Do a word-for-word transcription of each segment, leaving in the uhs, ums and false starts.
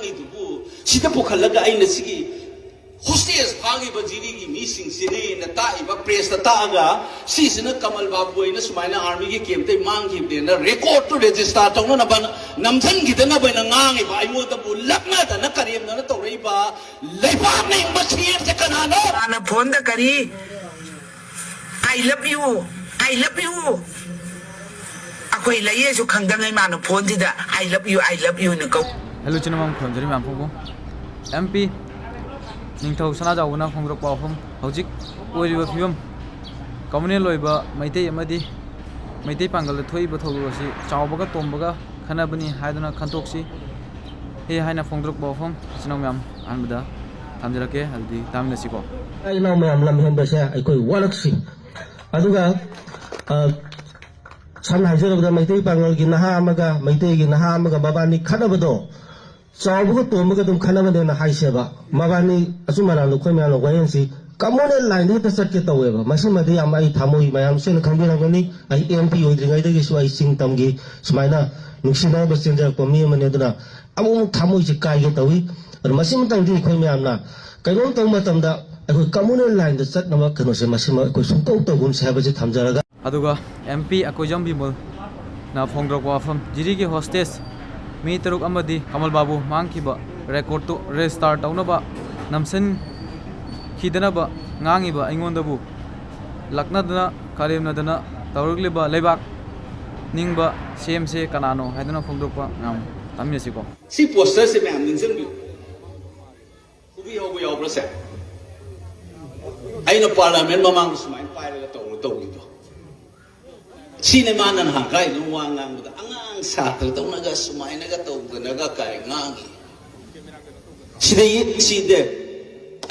ꯑꯩꯗꯨꯕꯨ ꯁꯤꯗ ꯄꯨꯈꯠꯂꯒ ꯑꯩꯅ ꯁꯤꯒꯤ ꯍꯣꯁꯇꯦꯖ ꯐꯥꯈꯤꯕ ꯖꯤꯔꯤꯒꯤ ꯃꯤꯁꯤꯡꯁꯤꯅꯦꯅ ꯇꯥꯛꯏꯕ, ꯄ꯭ꯔꯦꯁꯇ ꯇꯥꯛꯑꯒ, ꯁꯤꯁꯤꯅ ꯀꯃꯜ ꯕꯥꯕꯨ ꯑꯣꯏꯅ ꯁꯨꯃꯥꯏꯅ ꯑꯥꯔꯃꯤꯒꯤ ꯀꯦꯝꯇꯩ ꯃꯥꯡꯈꯤꯕꯅꯦꯅ ꯔꯦꯀꯣꯔꯠꯇꯨ ꯔꯦꯖꯤꯁꯇꯥꯔ ꯇꯧꯅꯅꯕ ꯅꯝꯁꯤꯟꯈꯤꯗꯅꯕ ꯍꯥꯏꯅ ꯉꯥꯡꯉꯤꯕ, ꯑꯩꯉꯣꯟꯗꯕꯨ ꯂꯛꯅꯗꯅ ꯀꯔꯦꯝꯅꯅ ꯇꯧꯔꯛꯏꯕ ꯂꯩꯕꯥꯛ ꯅꯤꯡꯕ ꯁꯤ ꯑꯦꯝꯁꯦ ꯀꯅꯥꯅꯣ? ꯃꯥꯅ ꯐꯣꯟꯗ ꯀꯔꯤ "I love you, I love you"? ꯑꯩꯈꯣꯏ ꯂꯩꯌꯦꯁꯨ ꯈꯪꯗꯉꯩ ꯃꯥꯅ ꯐꯣꯟꯁꯤꯗ "I love you, I love you" ꯅ ꯀꯧ꯫ ꯍꯦꯜꯂꯣ ꯏꯆꯤꯟ ꯏꯅꯥꯎ ꯈꯨꯔꯨꯝꯖꯔꯤ ꯃꯌꯥꯝ ꯄꯨꯝꯕꯨ꯫ ꯑꯦꯝ ꯄꯤ ꯅꯤꯡꯊꯧ ꯁꯅꯥꯖꯥꯎꯕꯅ ꯐꯣꯡꯗꯣꯔꯛꯄ ꯋꯥꯐꯝ, ꯍꯧꯖꯤꯛ ꯑꯣꯏꯔꯤꯕ ꯐꯤꯕꯝ, ꯀꯝꯃꯨꯅꯦꯜ ꯑꯣꯏꯕ ꯃꯩꯇꯩ ꯑꯃꯗꯤ ꯃꯩꯇꯩ ꯄꯥꯡꯒꯜꯗ ꯊꯣꯛꯏꯕ ꯊꯧꯗꯣꯛ ꯑꯁꯤ ꯆꯥꯎꯕꯒ ꯇꯣꯝꯕꯒ ꯈꯟꯅꯕꯅꯤ ꯍꯥꯏꯗꯨꯅ ꯈꯟꯇꯣꯛꯁꯤ ꯍꯦ ꯍꯥꯏꯅ ꯐꯣꯡꯗꯣꯔꯛꯄ ꯋꯥꯐꯝ, ꯏꯆꯤꯟ ꯏꯅꯥꯎ ꯃꯌꯥꯝ ꯑꯍꯥꯟꯕꯗ ꯊꯝꯖꯔꯛꯀꯦ꯫ ꯑꯗꯨꯗꯤ ꯇꯥꯃꯤꯟꯅꯁꯤꯀꯣ꯫ ꯏꯆꯤꯟ ꯏꯅꯥꯎ ꯃꯌꯥꯝ ꯂꯝꯍꯦꯟꯕꯁꯦ ꯑꯩꯈꯣꯏ ꯋꯥꯔꯛꯁꯤ꯫ ꯑꯗꯨꯒ, ꯑ, ꯁꯝꯅ ꯍꯥꯏꯖꯔꯕꯗ ꯃꯩꯇꯩ ꯄꯥꯉꯜꯒꯤ ꯅꯍꯥ ꯑꯃꯒ ꯃꯩꯇꯩꯒꯤ ꯅꯍꯥ ꯑꯃꯒ ꯃꯕꯥꯅꯤ ꯈꯠꯅꯕꯗꯣ ꯆꯥꯎꯕꯒ ꯇꯣꯝꯕꯒ ꯑꯗꯨꯝ ꯈꯠꯅꯕꯅꯦꯅ ꯍꯥꯏꯁꯦꯕ꯫ ꯃꯕꯥꯅꯤ ꯑꯆꯨꯝ ꯑꯔꯥꯟꯗꯣ ꯑꯩꯈꯣꯏ ꯃꯌꯥꯝꯅ ꯋꯥꯌꯦꯜꯁꯤ꯫ ꯀꯝꯃꯨꯅꯦꯜ ꯂꯥꯏꯟꯗ ꯍꯦꯛꯇ ꯆꯠꯀꯦ ꯇꯧꯋꯦꯕ꯫ ꯃꯁꯤꯃꯗꯤ ꯌꯥꯝ ꯑꯩ ꯊꯃꯣꯏ ꯃꯌꯥꯝ ꯁꯦꯡꯅ ꯈꯪꯕꯤꯔꯝꯒꯅꯤ꯫ ꯑꯩ ꯑꯦꯝ ꯄꯤ ꯑꯣꯏꯗ꯭ꯔꯤꯉꯩꯗꯒꯤꯁꯨ ꯑꯩ ꯆꯤꯡ ꯇꯝꯒꯤ ꯁꯨꯃꯥꯏꯅ ꯅꯨꯡꯁꯤꯅꯕ ꯆꯦꯟꯖꯔꯛꯄ ꯃꯤ ꯑꯃꯅꯤ꯫ ꯑꯗꯨꯅ ꯑꯃꯨꯛ ꯑꯃꯨꯛ ꯊꯃꯣꯏꯁꯦ ꯀꯥꯏꯒꯦ ꯇꯧꯏ꯫ ꯑꯗꯨ ꯃꯁꯤꯃꯇꯪꯗꯤ ꯑꯩꯈꯣꯏ ꯃꯌꯥꯝꯅ ꯀꯩꯅꯣꯝ ꯇꯧꯕ ꯃꯇꯝꯗ ꯑꯩꯈꯣꯏ ꯀꯝꯃꯨꯅꯦꯜ ꯂꯥꯏꯟꯗ ꯆꯠꯅꯕ ꯀꯩꯅꯣꯁꯦ ꯃꯁꯤꯃ ꯑꯩꯈꯣꯏ ꯁꯨꯡꯇꯧ ꯇꯧꯒꯨꯝꯁꯦ ꯍꯥꯏꯕꯁꯦ ꯊꯝꯖꯔꯒ꯫ ꯑꯗꯨꯒ ꯑꯦꯝ ꯄꯤ ꯑꯀꯣꯏꯖꯝ ꯕꯤꯃꯣꯜꯅ ꯐꯣꯡꯗꯣꯔꯛꯄ ꯋꯥꯐꯝ, ꯖꯤꯔꯤꯒꯤ ꯍꯣꯁꯇꯦꯖ ꯃꯤ ꯇꯔꯨꯛ ꯑꯃꯗꯤ ꯀꯃꯜ ꯕꯥꯕꯨ ꯃꯥꯡꯈꯤꯕ ꯔꯦꯀꯣꯔꯠꯇꯨ ꯔꯦꯖꯤꯁꯇꯥꯔ ꯇꯧꯅꯕ ꯅꯝꯁꯤꯟꯈꯤꯗꯅꯕ ꯉꯥꯡꯉꯤꯕ ꯑꯩꯉꯣꯟꯗꯕꯨ ꯂꯛꯅꯗꯅ ꯀꯔꯦꯝꯅꯗꯅ ꯇꯧꯔꯛꯂꯤꯕ ꯂꯩꯕꯥꯛ ꯅꯤꯡꯕ ꯁꯤ ꯑꯦꯝꯁꯦ ꯀꯅꯥꯅꯣ ꯍꯥꯏꯗꯨꯅ ꯐꯣꯡꯗꯣꯔꯛꯄ ꯃꯌꯥꯝ ꯇꯥꯃꯤꯟꯅꯁꯤꯀꯣ꯫ ꯁꯤ ꯄꯣꯁꯇꯔꯁꯦ ꯃꯌꯥꯝ ꯅꯤꯡꯁꯤꯡꯕꯤꯌꯨ꯫ ꯈꯨꯕꯤ ꯍꯧꯕ ꯌꯥꯎꯕ꯭ꯔꯁꯦ? ꯑꯩꯅ ꯄꯥꯔꯂꯤꯌꯥꯃꯦꯟ ꯃꯃꯥꯡꯗ ꯁꯨꯃꯥꯏꯅ ꯄꯥꯏꯔꯒ ꯇꯧꯔ ꯇꯧꯈꯤꯕꯗꯣ꯫ ꯁꯤꯅꯦ ꯃꯥꯅ ꯅꯍꯥꯟ ꯀꯥꯏꯗꯅꯣ ꯋꯥ ꯉꯥꯡꯕꯗ, ꯑꯉꯥꯡ ꯁꯥꯇ꯭ꯔꯗꯧꯅꯒ ꯁꯨꯃꯥꯏꯅꯒ ꯇꯧꯗꯅꯒ ꯀꯥꯏ ꯉꯥꯡꯉꯤ꯫ ꯁꯤꯗ ꯌꯦ-, ꯁꯤꯗ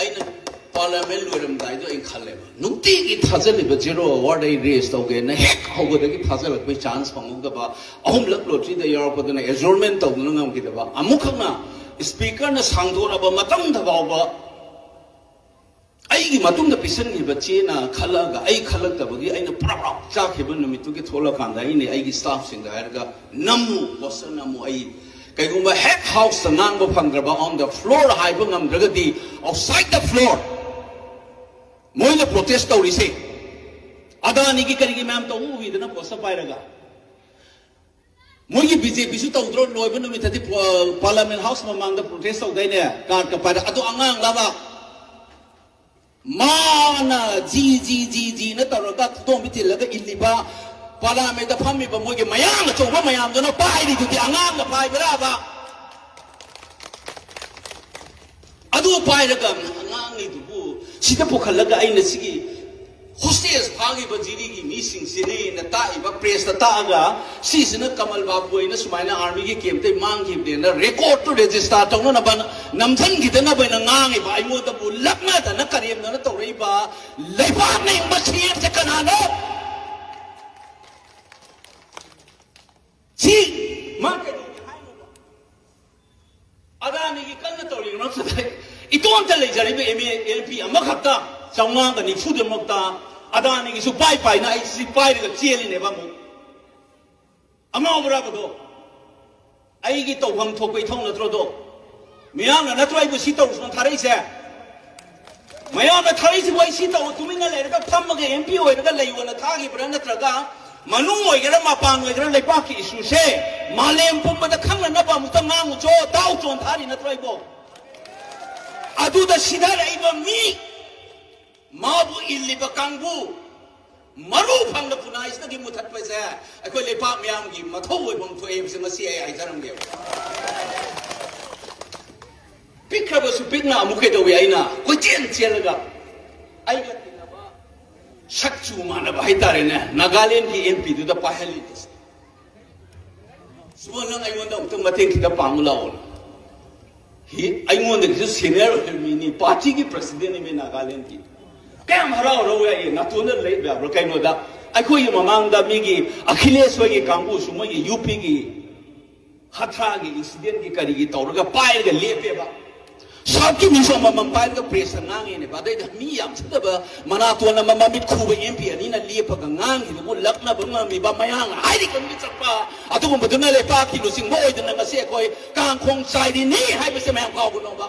ꯑꯩꯅ ꯄꯥꯔꯂꯤꯌꯥꯃꯦꯟ ꯂꯣꯏꯔꯝꯗꯥꯏꯗꯣ ꯑꯩꯅ ꯈꯜꯂꯦꯕ, ꯅꯨꯡꯇꯤꯒꯤ ꯊꯥꯖꯜꯂꯤꯕ ꯖꯦꯔꯣ ꯑꯋꯥꯔꯗ ꯑꯩ ꯔꯦꯁ ꯇꯧꯒꯦꯅ ꯍꯦꯛ ꯍꯧꯕꯗꯒꯤ ꯊꯥꯖꯜꯂꯛꯄꯩ ꯆꯥꯟꯁ ꯐꯪꯍꯧꯗꯕ, ꯑꯍꯨꯝꯂꯛ ꯂꯣꯇ꯭ꯔꯤꯗ ꯌꯥꯎꯔꯛꯄꯗꯨꯅ ꯑꯦꯟꯔꯣꯜꯃꯦꯟ ꯇꯧꯗꯨꯅ ꯉꯝꯈꯤꯗꯕ, ꯑꯃꯨꯛꯈꯛꯅ ꯁ꯭ꯄꯤꯀꯔꯅ ꯁꯥꯡꯗꯣꯔꯛꯑꯕ ꯃꯇꯝꯗ ꯐꯥꯎꯕ ꯑꯩꯒꯤ ꯃꯇꯨꯡꯗ ꯄꯤꯁꯟꯈꯤꯕ ꯆꯦꯅ ꯈꯜꯂꯛꯑꯒ ꯑꯩ ꯈꯜꯂꯛꯇꯕꯒꯤ ꯑꯩꯅ ꯄ꯭ꯔꯞ ꯄ꯭ꯔꯞ ꯆꯥꯛꯈꯤꯕ ꯅꯨꯃꯤꯠꯇꯨꯒꯤ ꯊꯣꯛꯂꯀꯥꯟꯗ ꯑꯩꯅ ꯑꯩꯒꯤ ꯁ꯭ꯇꯥꯐꯁꯤꯡꯗ ꯍꯥꯏꯔꯒ, "ꯅꯝꯃꯨ, ꯄꯣꯁꯇꯔ ꯅꯝꯃꯨ, ꯑꯩ ꯀꯩꯒꯨꯝꯕ ꯍꯦꯛ ꯍꯥꯎꯁꯇ ꯉꯥꯡꯕ ꯐꯪꯗ꯭ꯔꯕ, on the floor ꯍꯥꯏꯕ ꯉꯝꯗ꯭ꯔꯒꯗꯤ, outside the floor ꯃꯣꯏꯅ ꯄ꯭ꯔꯣꯇꯦꯁ ꯇꯧꯔꯤꯁꯦ꯫ ꯑꯗꯥꯅꯤꯒꯤ ꯀꯔꯤꯒꯤ ꯃꯌꯥꯝ ꯇꯧꯕ ꯎꯕꯤꯗꯅ ꯄꯣꯁꯇ ꯄꯥꯏꯔꯒ? ꯃꯣꯏꯒꯤ ꯕꯤ ꯖꯦ ꯄꯤꯁꯨ ꯇꯧꯗ꯭ꯔꯣ? ꯂꯣꯏꯕ ꯅꯨꯃꯤꯠꯇꯗꯤ ꯄ-, ꯄꯥꯔꯂꯥꯃꯦꯟ ꯍꯥꯎꯁ ꯃꯃꯥꯡꯗ ꯄ꯭ꯔꯣꯇꯦꯁ ꯇꯧꯗꯥꯏꯅꯦ, ꯀꯥꯔꯠꯀ ꯄꯥꯏꯔ? ꯑꯗꯨ ꯑꯉꯥꯡꯂꯕ? ꯃꯥꯅ ꯖꯤ ꯖꯤ ꯖꯤ ꯖꯤꯅ ꯇꯧꯔꯒ ꯈꯨꯗꯣꯝꯕꯤ ꯊꯤꯜꯂꯒ ꯏꯜꯂꯤꯕ, ꯄꯥꯔꯂꯥꯃꯦꯟꯗ ꯐꯝꯃꯤꯕ ꯃꯣꯏꯒꯤ ꯃꯌꯥꯡ ꯑꯆꯧꯕ ꯃꯌꯥꯝꯗꯨꯅ ꯄꯥꯏꯔꯤꯗꯨꯗꯤ ꯑꯉꯥꯡꯅ ꯄꯥꯏꯕ꯭ꯔꯥꯕ? ꯑꯗꯨ ꯄꯥꯏꯔꯒ ꯉꯥꯡꯉꯤꯗꯨꯕꯨ, ꯁꯤꯗ ꯄꯨꯈꯠꯂꯒ ꯑꯩꯅ ꯁꯤꯒꯤ ꯍꯣꯁꯇꯦꯖ ꯐꯥꯈꯤꯕ ꯖꯤꯔꯤꯒꯤ ꯃꯤꯁꯤꯡꯁꯤꯅꯦꯅ ꯇꯥꯛꯏꯕ, ꯄ꯭ꯔꯦꯁꯇ ꯇꯥꯛꯑꯒ, ꯁꯤꯁꯤꯅ ꯀꯃꯜ ꯕꯥꯕꯨ ꯑꯩꯅ ꯁꯨꯃꯥꯏꯅ ꯑꯥꯔꯃꯤꯒꯤ ꯀꯦꯝꯞꯇꯩ ꯃꯥꯡꯈꯤꯕꯅꯦꯅ ꯔꯦꯀꯣꯔꯠꯇꯨ ꯔꯦꯖꯤꯁꯇꯥꯔ ꯇꯧꯅꯅꯕ ꯅꯝꯁꯤꯟꯈꯤꯗꯅꯕ ꯑꯩꯅ ꯉꯥꯡꯉꯤꯕ, ꯑꯩꯉꯣꯟꯗꯕꯨ ꯂꯛꯅꯗꯅ ꯀꯔꯦꯝꯅꯅ ꯇꯧꯔꯛꯏꯕ ꯂꯩꯕꯥꯛ ꯅꯤꯡꯕ ꯁꯤ ꯑꯦꯝꯁꯦ ꯀꯅꯥꯅꯣ? ꯁꯤ ꯃꯥ ꯀꯩꯗꯧꯒꯦ ꯍꯥꯏꯅꯣꯕ? ꯑꯗꯥꯅꯤꯒꯤ ꯀꯟꯅ ꯇꯧꯔꯤꯕ ꯃꯔꯛꯁꯤꯗ ꯏꯇꯣꯝꯇ ꯂꯩꯖꯔꯤꯕ ꯑꯦꯝ ꯑꯦ, ꯑꯦꯝ ꯄꯤ ꯑꯃꯈꯛꯇ ꯆꯥꯝꯃꯉꯥꯒ ꯅꯤꯐꯨꯗꯃꯛꯇ ꯑꯗꯥꯅꯤꯒꯤꯁꯨ ꯄꯥꯏ ꯄꯥꯏꯅ ꯑꯩ ꯁꯤ ꯄꯥꯏꯔꯒ ꯆꯦꯜꯂꯤꯅꯦꯕ ꯑꯃꯨꯛ꯫ ꯑꯉꯥꯎꯕ꯭ꯔꯥꯕꯗꯣ? ꯑꯩꯒꯤ ꯇꯧꯐꯝ ꯊꯣꯛꯄ ꯏꯊꯧ ꯅꯠꯇ꯭ꯔꯣꯗꯣ? ꯃꯤꯌꯥꯝꯅ ꯅꯠꯇ꯭ꯔꯣ ꯑꯩꯕꯨ ꯁꯤ ꯇꯧꯔꯨꯁꯅꯣ ꯊꯥꯔꯛꯏꯁꯦ? ꯃꯌꯥꯝꯅ ꯊꯥꯔꯛꯏꯁꯤꯕꯨ ꯑꯩ ꯁꯤ ꯇꯧ, ꯇꯨꯃꯤꯟꯅ ꯂꯩꯔꯒ ꯐꯝꯃꯒ ꯑꯦꯝ ꯄꯤ ꯑꯣꯏꯔꯒ ꯂꯩꯌꯣꯅ ꯊꯥꯈꯤꯕ꯭ꯔꯥ? ꯅꯠꯇ꯭ꯔꯒ ꯃꯅꯨꯡ ꯑꯣꯏꯒꯦꯔꯥ ꯃꯄꯥꯟ ꯑꯣꯏꯒꯦꯔꯥ ꯂꯩꯕꯥꯛꯀꯤ ꯏꯁꯨꯁꯦ ꯃꯥꯂꯦꯝ ꯄꯨꯝꯕꯗ ꯈꯪꯅꯅꯕ ꯑꯃꯨꯛꯇ ꯉꯥꯡꯉꯨꯆꯣ, ꯇꯥꯎꯆꯣꯅ ꯊꯥꯔꯤ ꯅꯠꯇ꯭ꯔꯣ ꯑꯩꯕꯣ? ꯑꯗꯨꯗ ꯁꯤꯊꯔꯛꯏꯕ ꯃꯤ, ꯃꯥꯕꯨ ꯏꯜꯂꯤꯕ ꯀꯥꯡꯕꯨ, ꯃꯔꯨ ꯐꯪꯅ ꯈꯨꯟꯅꯥꯏꯁꯤꯗꯒꯤ ꯃꯨꯊꯠꯄꯁꯦ ꯑꯩꯈꯣꯏ ꯂꯩꯄꯥꯛ ꯃꯤꯌꯥꯝꯒꯤ ꯃꯊꯧ ꯑꯣꯏꯐꯝ ꯊꯣꯛꯑꯦ ꯍꯥꯏꯕꯁꯦ ꯉꯁꯤ ꯑꯩ ꯍꯥꯏꯖꯔꯝꯒꯦꯕ꯫ ꯄꯤꯛꯈ꯭ꯔꯕꯁꯨ ꯄꯤꯛꯅ ꯑꯃꯨꯛ ꯀꯩꯗꯧꯏ, ꯑꯩꯅ ꯀꯣꯏꯆꯦꯟ ꯆꯦꯜꯂꯒ ꯑꯩꯒ ꯇꯤꯟꯅꯕ ꯁꯛꯆꯨ ꯃꯥꯟꯅꯕ ꯍꯥꯏꯇꯥꯔꯦꯅꯦ, ꯅꯥꯒꯥꯂꯦꯟꯒꯤ ꯑꯦꯝ ꯄꯤꯗꯨꯗ ꯄꯥꯏꯍꯜꯂꯤꯅꯦ꯫ ꯁꯨꯃꯟ, ꯅꯪ ꯑꯩꯉꯣꯟꯗ ꯑꯃꯨꯛꯇꯪ ꯃꯇꯦꯡ ꯈꯤꯇ ꯄꯥꯡꯉꯨ ꯂꯥꯛꯑꯣꯅ꯫ ꯍꯤ, ꯑꯩꯉꯣꯟꯗꯒꯤꯁꯨ ꯁꯦꯅꯤꯌꯔ ꯑꯣꯏꯕ ꯃꯤꯅꯤ, ꯄꯥꯔꯇꯤꯒꯤ ꯄ꯭ꯔꯁꯤꯗꯦꯟꯅꯤ ꯃꯤ ꯅꯥꯒꯥꯂꯦꯟꯒꯤ꯫ ꯀꯌꯥꯝ ꯍꯔꯥꯎ ꯍꯔꯥꯎ ꯌꯥꯏꯌꯦ, ꯅꯥꯇꯣꯟꯗ ꯂꯩꯕ ꯌꯥꯕ꯭ꯔꯥ? ꯀꯩꯅꯣꯗ ꯑꯩꯈꯣꯏꯒꯤ ꯃꯃꯥꯡꯗ ꯃꯤꯒꯤ ꯑꯈꯤꯂꯦꯁ ꯍꯣꯏꯒꯤ ꯀꯥꯡꯕꯨꯁꯨ ꯃꯣꯏꯒꯤ ꯌꯨ ꯄꯤꯒꯤ ꯍꯊ꯭ꯔꯥꯒꯤ ꯏꯟꯁꯤꯗꯦꯟꯒꯤ ꯀꯔꯤꯒꯤ ꯇꯧꯔꯒ ꯄꯥꯏꯔꯒ ꯂꯦꯞꯄꯦꯕ꯫ ꯁꯥꯎꯠꯀꯤ ꯃꯤꯁꯨ ꯑꯃꯃꯝ ꯄꯥꯏꯔꯒ ꯄ꯭ꯔꯦꯁꯇ ꯉꯥꯡꯉꯤꯅꯦꯕ꯫ ꯑꯗꯩꯗ ꯃꯤ ꯌꯥꯝ ꯁꯤꯗꯕ ꯃꯅꯥꯇꯣꯟ ꯑꯃ ꯃꯃꯤꯠ ꯈꯨꯕ ꯑꯦꯝ ꯄꯤ ꯑꯅꯤꯅ ꯂꯦꯞꯄꯒ ꯉꯥꯡꯉꯤꯗꯨꯕꯨ ꯂꯛꯅꯕ ꯉꯝꯃꯤꯕ ꯃꯌꯥꯡ ꯍꯥꯏꯔꯤ ꯈꯪꯗꯦ ꯆꯠꯄ ꯑꯗꯨꯒꯨꯝꯕꯗꯨꯅ ꯂꯩꯄꯥꯛꯀꯤ ꯂꯨꯆꯤꯡꯕ ꯑꯣꯏꯗꯅ ꯉꯁꯤ ꯑꯩꯈꯣꯏ ꯀꯥꯡꯈꯣꯡ ꯆꯥꯏꯔꯤꯅꯤ ꯍꯥꯏꯕꯁꯦ ꯃꯌꯥꯝ ꯀꯥꯎꯒꯅꯣꯕ꯫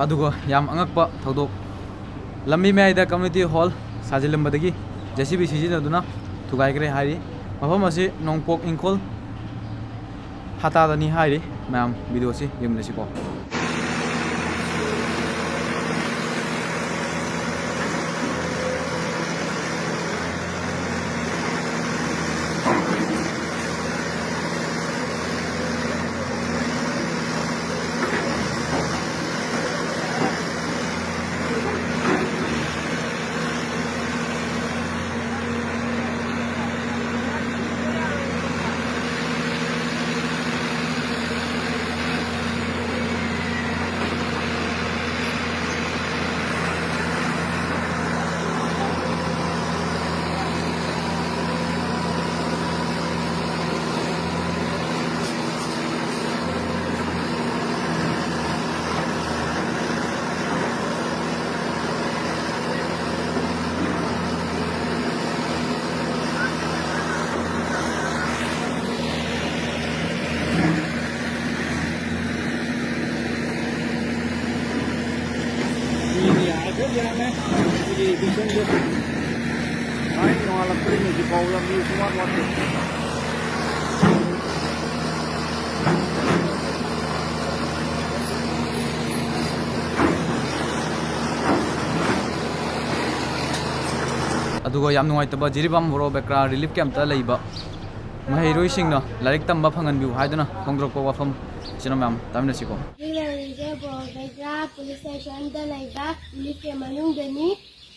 ꯑꯗꯨꯒ ꯌꯥꯝ ꯑꯉꯛꯄ ꯊꯧꯗꯣꯛ, ꯂꯝꯕꯤ ꯃꯌꯥꯏꯗ ꯀꯝꯃ꯭ꯌꯨꯅꯤꯇꯤ ꯍꯣꯜ ꯁꯥꯖꯤꯜꯂꯝꯕꯗꯒꯤ ꯖꯦ ꯁꯤ ꯕꯤ ꯁꯤꯖꯤꯟꯅꯗꯨꯅ ꯊꯨꯒꯥꯏꯈ꯭ꯔꯦ ꯍꯥꯏꯔꯤ꯫ ꯃꯐꯝ ꯑꯁꯤ ꯅꯣꯡꯄꯣꯛ ꯏꯪꯈꯣꯜ ꯍꯇꯥꯗꯅꯤ ꯍꯥꯏꯔꯤ꯫ ꯃꯌꯥꯝ ꯚꯤꯗꯤꯑꯣꯁꯤ ꯌꯦꯡꯃꯤꯟꯅꯁꯤꯀꯣ꯫ ꯃꯤꯗꯤ ꯍꯥꯏꯐꯦꯠ ꯌꯥꯝꯃꯦ꯫ ꯑꯗꯨꯒꯤ ꯄꯦꯁꯦꯟꯁꯦ ꯉꯔꯥꯡ ꯅꯣꯡꯉꯥꯜꯂꯛꯄꯗꯒꯤ ꯍꯧꯖꯤꯛ ꯐꯥꯎꯕꯗ ꯃꯤ ꯁꯨꯡꯋꯥꯠ ꯋꯥꯠꯇꯦ꯫ ꯑꯗꯨꯒ ꯌꯥꯝ ꯅꯨꯡꯉꯥꯏꯇꯕ, ꯖꯤꯔꯤꯕꯥꯝ ꯕꯣꯔꯣ ꯕꯦꯀ꯭ꯔꯥ ꯔꯤꯂꯤꯐ ꯀꯦꯝꯞꯇ ꯂꯩꯕ ꯃꯍꯩꯔꯣꯏꯁꯤꯡꯅ ꯂꯥꯏꯔꯤꯛ ꯇꯝꯕ ꯐꯪꯍꯟꯕꯤꯌꯨ ꯍꯥꯏꯗꯨꯅ ꯐꯣꯡꯗꯣꯔꯛꯄ ꯋꯥꯐꯝ ꯑꯁꯤꯅ ꯃꯌꯥꯝ ꯇꯥꯃꯤꯟꯅꯁꯤꯀꯣ꯫ ꯍꯧꯖꯤꯛ ꯂꯩꯔꯤꯁꯦ ꯕꯣꯔꯣ ꯕꯦꯀ꯭ꯔꯥ ꯄꯨꯂꯤꯁ ꯁ꯭ꯇꯦꯁꯟꯗ ꯂꯩꯕ ꯔꯤꯂꯤꯐ ꯀꯦꯝꯞ ꯃꯅꯨꯡꯗꯅꯤ꯫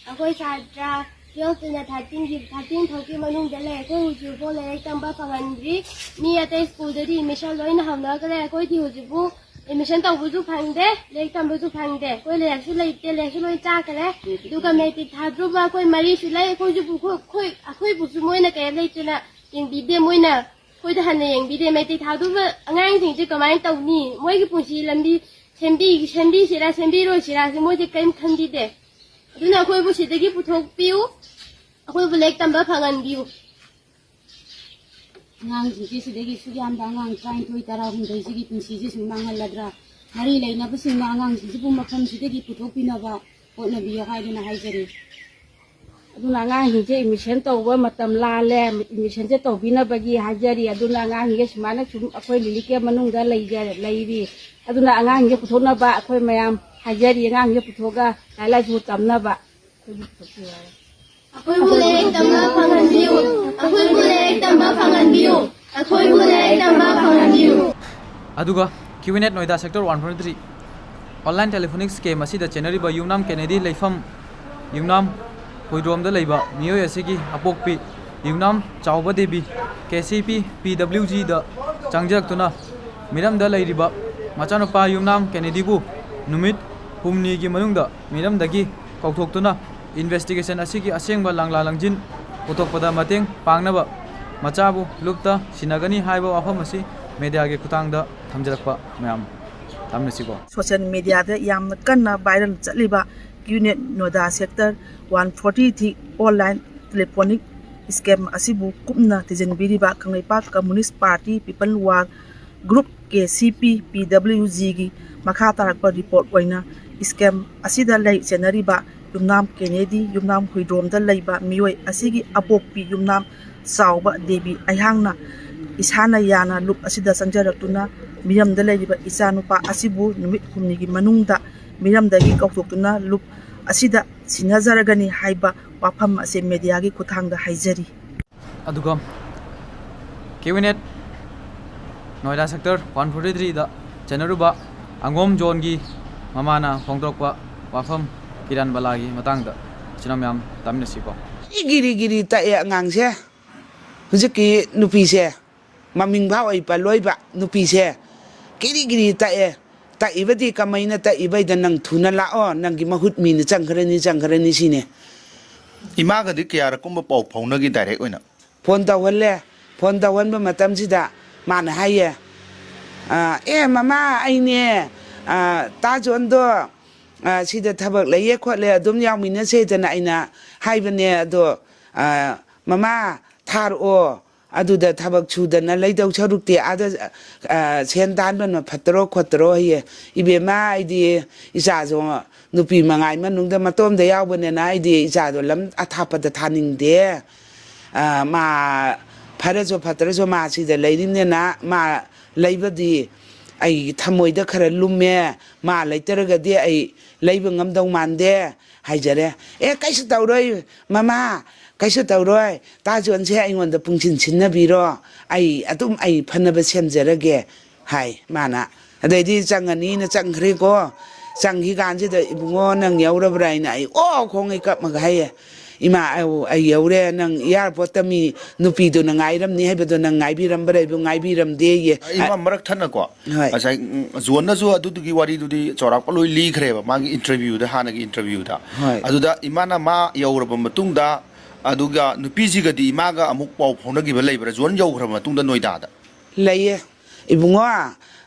ꯑꯩꯈꯣꯏ ꯁꯥꯇ꯭ꯔ ꯇꯨꯌꯦꯜꯐꯇꯩꯅ ꯊꯥꯔꯇꯤꯟꯒꯤ, ꯊꯥꯔꯇꯤꯟ ꯐꯥꯎꯒꯤ ꯃꯅꯨꯡꯗ ꯂꯩ꯫ ꯑꯩꯈꯣꯏ ꯍꯧꯖꯤꯛꯐꯥꯎ ꯂꯥꯏꯔꯤꯛ ꯇꯝꯕ ꯐꯪꯍꯟꯗ꯭ꯔꯤ꯫ ꯃꯤ ꯑꯇꯩ ꯁ꯭ꯀꯨꯜꯗꯗꯤ ꯑꯦꯗꯃꯤꯁꯟ ꯂꯣꯏꯅ ꯍꯧꯅꯈ꯭ꯔꯦ꯫ ꯑꯩꯈꯣꯏꯗꯤ ꯍꯧꯖꯤꯛꯐꯥꯎ ꯑꯦꯗꯃꯤꯁꯟ ꯇꯧꯕꯁꯨ ꯐꯪꯗꯦ, ꯂꯥꯏꯔꯤꯛ ꯇꯝꯕꯁꯨ ꯐꯪꯗꯦ꯫ ꯑꯩꯈꯣꯏ ꯂꯥꯏꯔꯤꯛꯁꯨ ꯂꯩꯇꯦ, ꯂꯥꯏꯔꯤꯛꯁꯨ ꯂꯣꯏ ꯆꯥꯈ꯭ꯔꯦ꯫ ꯑꯗꯨꯒ ꯃꯦꯇ꯭ꯔꯤꯛ ꯊꯥꯗ꯭ꯔꯨꯕ ꯑꯩꯈꯣꯏ ꯃꯔꯤꯁꯨ ꯂꯩ꯫ ꯑꯩꯈꯣꯏꯁꯨ, ꯑꯩꯈꯣꯏ, ꯑꯩꯈꯣꯏꯕꯨꯁꯨ ꯃꯣꯏꯅ ꯀꯔꯤꯝ ꯂꯩꯇꯅ ꯌꯦꯡꯕꯤꯗꯦ꯫ ꯃꯣꯏꯅ ꯑꯩꯈꯣꯏꯗ ꯍꯟꯅ ꯌꯦꯡꯕꯤꯗꯦ꯫ ꯃꯦꯇ꯭ꯔꯤꯛ ꯊꯥꯗ꯭ꯔꯨꯕ ꯑꯉꯥꯡꯁꯤꯡꯁꯦ ꯀꯃꯥꯏꯅ ꯇꯧꯅꯤ? ꯃꯣꯏꯒꯤ ꯄꯨꯟꯁꯤ ꯂꯝꯕꯤ ꯁꯦꯝꯕꯤ ꯁꯦꯝꯕꯤꯁꯤꯔꯥ ꯁꯦꯝꯕꯤꯔꯣꯏꯁꯤꯔꯥ ꯁꯤ ꯃꯣꯏꯁꯦ ꯀꯔꯤꯝ ꯈꯟꯕꯤꯗꯦ꯫ ꯑꯗꯨꯅ ꯑꯩꯈꯣꯏꯕꯨ ꯁꯤꯗꯒꯤ ꯄꯨꯊꯣꯛꯄꯤꯌꯨ꯫ ꯑꯩꯈꯣꯏꯕꯨ ꯂꯥꯏꯔꯤꯛ ꯇꯝꯕ ꯐꯪꯍꯟꯕꯤꯌꯨ꯫ ꯑꯉꯥꯡꯁꯤꯡꯁꯦ ꯁꯤꯗꯒꯤ ꯁꯨꯛ ꯌꯥꯝꯕ ꯑꯉꯥꯡ ꯇꯔꯥꯅꯤꯊꯣꯏ ꯇꯔꯥꯍꯨꯝꯗꯣꯏꯁꯤꯒꯤ ꯄꯨꯟꯁꯤꯁꯦ ꯁꯨꯝ ꯃꯥꯡꯍꯜꯂꯗ꯭ꯔꯥ? ꯃꯔꯤ ꯂꯩꯅꯕꯁꯤꯡꯅ ꯑꯉꯥꯡꯁꯤꯡꯁꯤꯕꯨ ꯃꯐꯝꯁꯤꯗꯒꯤ ꯄꯨꯊꯣꯛꯄꯤꯅꯕ ꯍꯣꯠꯅꯕꯤꯌꯨ ꯍꯥꯏꯗꯨꯅ ꯍꯥꯏꯖꯔꯤ꯫ ꯑꯗꯨꯅ ꯑꯉꯥꯡꯁꯤꯡꯁꯦ ꯑꯦꯗꯃꯤꯁꯟ ꯇꯧꯕ ꯃꯇꯝ ꯂꯥꯜꯂꯦ, ꯑꯦꯗꯃꯤꯁꯟꯁꯦ ꯇꯧꯕꯤꯅꯕꯒꯤ ꯍꯥꯏꯖꯔꯤ꯫ ꯑꯗꯨꯅ ꯑꯉꯥꯡꯁꯤꯡꯁꯦ ꯁꯨꯃꯥꯏꯅ ꯁꯨꯝ ꯑꯩꯈꯣꯏ ꯂꯤꯂꯤꯀꯦ ꯃꯅꯨꯡꯗ ꯂꯩꯖ-, ꯂꯩꯔꯤ꯫ ꯑꯗꯨꯅ ꯑꯉꯥꯡꯁꯤꯡꯁꯦ ꯄꯨꯊꯣꯛꯅꯕ ꯑꯩꯈꯣꯏ ꯃꯌꯥꯝ ꯍꯥꯏꯖꯔꯤ, ꯑꯉꯥꯡꯁꯤꯡꯁꯦ ꯄꯨꯊꯣꯛꯑꯒ ꯂꯥꯏꯔꯤꯛ ꯂꯥꯏꯁꯨ ꯇꯝꯅꯕ꯫ ꯑꯩꯈꯣꯏꯕꯨ ꯂꯥꯏꯔꯤꯛ ꯇꯝꯕ ꯐꯪꯍꯟꯕꯤꯌꯨ꯫ ꯑꯩꯈꯣꯏꯕꯨ ꯂꯥꯏꯔꯤꯛ ꯇꯝꯕ ꯐꯪꯍꯟꯕꯤꯌꯨ꯫ ꯑꯩꯈꯣꯏꯕꯨ ꯂꯥꯏꯔꯤꯛ ꯇꯝꯕ ꯐꯪꯍꯟꯕꯤꯌꯨ꯫ ꯑꯗꯨꯒ QNet Noida sector one forty three online telephonic scam ꯑꯁꯤꯗ ꯆꯦꯟꯅꯔꯤꯕ ꯌꯨꯝꯅꯥꯝ ꯀꯦꯅꯦꯗꯤ ꯂꯩꯐꯝ ꯌꯨꯝꯅꯥꯝ ꯍꯨꯏꯗ꯭ꯔꯣꯝꯗ ꯂꯩꯕ ꯃꯤꯑꯣꯏ ꯑꯁꯤꯒꯤ ꯑꯄꯣꯛꯄꯤ ꯌꯨꯝꯅꯥꯝ ꯆꯥꯎꯕ ꯗꯦꯕꯤ, ꯀꯦ ꯁꯤ ꯄꯤ ꯄꯤ ꯗꯕ꯭ꯂꯤꯎ ꯖꯤꯗ ꯆꯪꯖꯔꯛꯇꯨꯅ ꯃꯤꯔꯝꯗ ꯂꯩꯔꯤꯕ ꯃꯆꯥꯅꯨꯄꯥ ꯌꯨꯝꯅꯥꯝ ꯀꯦꯅꯦꯗꯤꯕꯨ ꯅꯨꯃꯤꯠ ꯍꯨꯝꯅꯤꯒꯤ ꯃꯅꯨꯡꯗ ꯃꯤꯔꯝꯗꯒꯤ ꯀꯧꯊꯣꯛꯇꯨꯅ ꯏꯟꯚꯦꯁꯇꯤꯒꯦꯁꯟ ꯑꯁꯤꯒꯤ ꯑꯁꯦꯡꯕ ꯂꯥꯡꯂꯥ ꯂꯪꯖꯤꯟ ꯄꯨꯊꯣꯛꯄꯗ ꯃꯇꯦꯡ ꯄꯥꯡꯅꯕ ꯃꯆꯥꯕꯨ ꯂꯨꯞꯇ ꯁꯤꯟꯅꯒꯅꯤ ꯍꯥꯏꯕ ꯋꯥꯐꯝ ꯑꯁꯤ ꯃꯦꯗꯤꯌꯥꯒꯤ ꯈꯨꯠꯊꯥꯡꯗ ꯊꯝꯖꯔꯛꯄ ꯃꯌꯥꯝ ꯇꯥꯃꯤꯟꯅꯁꯤꯀꯣ꯫ ꯁꯣꯁꯤꯌꯦꯜ ꯃꯤꯗꯤꯌꯥꯗ ꯌꯥꯝꯅ ꯀꯟꯅ ꯚꯥꯏꯔꯦꯜ ꯆꯠꯂꯤꯕ QNet Noida sector one forty three online telephonic scam ꯑꯁꯤꯕꯨ ꯀꯨꯞꯅ ꯊꯤꯖꯤꯟꯕꯤꯔꯤꯕ Kangleipak communist party people war group, K C P ꯄꯤ ꯗꯕ꯭ꯂꯤꯎ ꯖꯤꯒꯤ ꯃꯈꯥ ꯇꯥꯔꯛꯄ ꯔꯤꯄꯣꯔꯠ ꯑꯣꯏꯅ ꯁ꯭ꯀꯦꯝ ꯑꯁꯤꯗ ꯂꯩ ꯆꯦꯟꯅꯔꯤꯕ ꯌꯨꯝꯅꯥꯝ ꯀꯦꯅꯦꯗꯤ, ꯌꯨꯝꯅꯥꯝ ꯍꯨꯏꯗ꯭ꯔꯣꯝꯗ ꯂꯩꯕ ꯃꯤꯑꯣꯏ ꯑꯁꯤꯒꯤ ꯑꯄꯣꯛꯄꯤ ꯌꯨꯝꯅꯥꯝ ꯆꯥꯎꯕ ꯗꯦꯕꯤ ꯑꯩꯍꯥꯛꯅ ꯏꯁꯥꯅ ꯌꯥꯅ ꯂꯨꯞ ꯑꯁꯤꯗ ꯆꯪꯖꯔꯛꯇꯨꯅ ꯃꯤꯔꯝꯗ ꯂꯩꯔꯤꯕ ꯏꯆꯥꯅꯨꯄꯥ ꯑꯁꯤꯕꯨ ꯅꯨꯃꯤꯠ ꯍꯨꯝꯅꯤꯒꯤ ꯃꯅꯨꯡꯗ ꯃꯤꯔꯝꯗꯒꯤ ꯀꯧꯊꯣꯛꯇꯨꯅ ꯂꯨꯞ ꯑꯁꯤꯗ ꯁꯤꯟꯅꯖꯔꯒꯅꯤ ꯍꯥꯏꯕ ꯋꯥꯐꯝ ꯑꯁꯤ ꯃꯦꯗꯤꯌꯥꯒꯤ ꯈꯨꯠꯊꯥꯡꯗ ꯍꯥꯏꯖꯔꯤ꯫ ꯑꯗꯨꯒ ꯀꯦꯕꯤꯅꯦꯠ ꯅꯣꯏꯗꯥ ꯁꯦꯛꯇꯔ ꯋꯥꯟ ꯐꯣꯔꯇꯤ ꯊ꯭ꯔꯤꯗ ꯆꯦꯟꯅꯔꯨꯕ ꯑꯉꯣꯝ ꯖꯣꯟꯒꯤ ꯃꯃꯥꯅ ꯐꯣꯡꯗꯣꯔꯛꯄ ꯋꯥꯐꯝ ꯀꯤꯔꯥꯟ ꯕꯂꯥꯒꯤ ꯃꯇꯥꯡꯗ ꯏꯆꯤꯟ ꯏꯅꯥꯎ ꯃꯌꯥꯝ ꯇꯥꯃꯤꯟꯅꯁꯤꯀꯣ꯫ ꯒꯤꯔꯤ ꯒꯤꯔꯤ ꯇꯛꯑꯦ ꯑꯉꯥꯡꯁꯦ꯫ ꯍꯧꯖꯤꯛꯀꯤ ꯅꯨꯄꯤꯁꯦ ꯃꯃꯤꯡ ꯐꯥꯎ ꯑꯩ ꯄꯜꯂꯣꯏꯕ ꯅꯨꯄꯤꯁꯦ ꯀꯤꯔꯤ ꯀꯤꯔꯤ ꯇꯛꯑꯦ꯫ ꯇꯛꯏꯕꯗꯤ ꯀꯃꯥꯏꯅ ꯇꯛꯏꯕꯩꯗ ꯅꯪ ꯊꯨꯅ ꯂꯥꯛꯑꯣ, ꯅꯪꯒꯤ ꯃꯍꯨꯠ ꯃꯤꯅ ꯆꯪꯈ꯭ꯔꯅꯤ, ꯆꯪꯈ꯭ꯔꯅꯤ ꯁꯤꯅꯦ꯫ ꯏꯃꯥꯒꯗꯤ ꯀꯌꯥꯔꯛꯀꯨꯝꯕ ꯄꯥꯎ ꯐꯥꯎꯅꯈꯤ ꯗꯥꯏꯔꯦꯛ ꯑꯣꯏꯅ? ꯐꯣꯟ ꯇꯧꯍꯜꯂꯦ꯫ ꯐꯣꯟ ꯇꯧꯍꯟꯕ ꯃꯇꯝꯁꯤꯗ ꯃꯥꯅ ꯍꯥꯏꯌꯦ, "ꯑ, ꯑꯦ ꯃꯃꯥ, ꯑꯩꯅꯦ, ꯑ, ꯇꯥ ꯖꯣꯟꯗꯣ, ꯑ, ꯁꯤꯗ ꯊꯕꯛ ꯂꯩꯌꯦ ꯈꯣꯠꯂꯦ, ꯑꯗꯨꯝ ꯌꯥꯎꯃꯤꯟꯅꯁꯦꯗꯅ ꯑꯩꯅ ꯍꯥꯏꯕꯅꯦ꯫ ꯑꯗꯣ, ꯑ, "ꯃꯃꯥ, ꯊꯥꯔꯛꯑꯣ, ꯑꯗꯨꯗ ꯊꯕꯛ ꯁꯨꯗꯅ ꯂꯩꯗꯧ ꯁꯔꯨꯛꯇꯤ ꯑꯥꯗ, ꯑ, ꯁꯦꯟ ꯇꯥꯟꯕꯅ ꯐꯠꯇ꯭ꯔꯣ ꯈꯣꯠꯇ꯭ꯔꯣ?" ꯍꯥꯏꯌꯦ꯫ "ꯏꯕꯦꯝꯃ, ꯑꯩꯗꯤ ꯏꯆꯥꯁꯨ ꯅꯨꯄꯤ ꯃꯉꯥꯏ ꯃꯅꯨꯡꯗ ꯃꯇꯣꯝꯗ ꯌꯥꯎꯕꯅꯤꯅ ꯑꯩꯗꯤ ꯏꯆꯥꯗꯣ ꯂꯝ ꯑꯊꯥꯞꯄꯗ ꯊꯥꯅꯤꯡꯗꯦ꯫ ꯑ, ꯃꯥ ꯐꯔꯁꯨ ꯐꯠꯇ꯭ꯔꯁꯨ ꯃꯥ ꯁꯤꯗ ꯂꯩꯔꯤꯕꯅꯤꯅ ꯃꯥ ꯂꯩꯕꯗꯤ ꯑꯩꯒꯤ ꯊꯃꯣꯏꯗ ꯈꯔ ꯂꯨꯝꯃꯦ꯫ ꯃꯥ ꯂꯩꯇ꯭ꯔꯒꯗꯤ ꯑꯩ ꯂꯩꯕ ꯉꯝꯗꯧ ꯃꯥꯟꯗꯦ" ꯍꯥꯏꯖꯔꯦ꯫ "ꯑꯦ, ꯀꯩꯁꯨ ꯇꯧꯔꯣꯏ ꯃꯃꯥ, ꯀꯩꯁꯨ ꯇꯧꯔꯣꯏ꯫ ꯇꯥ ꯖꯣꯟꯁꯦ ꯑꯩꯉꯣꯟꯗ ꯄꯨꯡꯁꯤꯟ ꯁꯤꯟꯅꯕꯤꯔꯣ, ꯑꯩ ꯑꯗꯨꯝ ꯑꯩ ꯐꯅꯕ ꯁꯦꯝꯖꯔꯒꯦ" ꯍꯥꯏ ꯃꯥꯅ꯫ ꯑꯗꯩꯗꯤ ꯆꯪꯉꯅꯤꯅ ꯆꯪꯈ꯭ꯔꯦꯀꯣ꯫ ꯆꯪꯈꯤ ꯀꯥꯟꯁꯤꯗ, "ꯏꯕꯨꯡꯉꯣ, ꯅꯪ ꯌꯧꯔꯕ꯭ꯔꯥ?" ꯍꯥꯏꯅ ꯑꯩ ꯑꯣ ꯈꯣꯡꯉꯩ ꯀꯞꯃꯒ ꯍꯥꯏꯌꯦ, "ꯏꯃꯥ, ꯑꯧ, ꯑꯩ ꯌꯧꯔꯦ꯫ ꯅꯪ ꯑꯦꯌꯥꯔꯄꯣꯔꯠꯇ ꯃꯤ ꯅꯨꯄꯤꯗꯨꯅ ꯉꯥꯏꯔꯝꯅꯤ ꯍꯥꯏꯕꯗꯣ ꯅꯪ ꯉꯥꯏꯕꯤꯔꯝꯕ꯭ꯔꯥ?" ꯍꯥꯏꯕꯨ, "ꯉꯥꯏꯕꯤꯔꯝꯗꯦꯌꯦ"꯫ ꯏꯃꯥ, ꯃꯔꯛ ꯊꯠꯅꯀꯣ, ꯍꯣꯏ꯫ ꯉꯁꯥꯏ, ꯎꯝ, ꯖꯣꯟꯅꯁꯨ ꯑꯗꯨꯗꯨꯒꯤ ꯋꯥꯔꯤꯗꯨꯗꯤ ꯆꯥꯎꯔꯥꯛꯄ ꯂꯣꯏ ꯂꯤꯈ꯭ꯔꯦꯕ ꯃꯥꯒꯤ ꯏꯟꯇꯔꯚ꯭ꯌꯨꯗ, ꯍꯥꯟꯅꯒꯤ ꯏꯟꯇꯔꯚ꯭ꯌꯨꯗ꯫ ꯍꯣꯏ꯫ ꯑꯗꯨꯗ ꯏꯃꯥꯅ ꯃꯥ ꯌꯧꯔꯕ ꯃꯇꯨꯡꯗ, ꯑꯗꯨꯒ ꯅꯨꯄꯤꯁꯤꯒꯗꯤ ꯏꯃꯥꯒ ꯑꯃꯨꯛ ꯄꯥꯎ ꯐꯥꯎꯅꯈꯤꯕ ꯂꯩꯕ꯭ꯔꯥ? ꯖꯣꯟ ꯌꯧꯈ꯭ꯔꯕ ꯃꯇꯨꯡꯗ ꯅꯣꯏꯗꯥꯗ? ꯂꯩꯌꯦ꯫ "ꯏꯕꯨꯡꯉꯣ,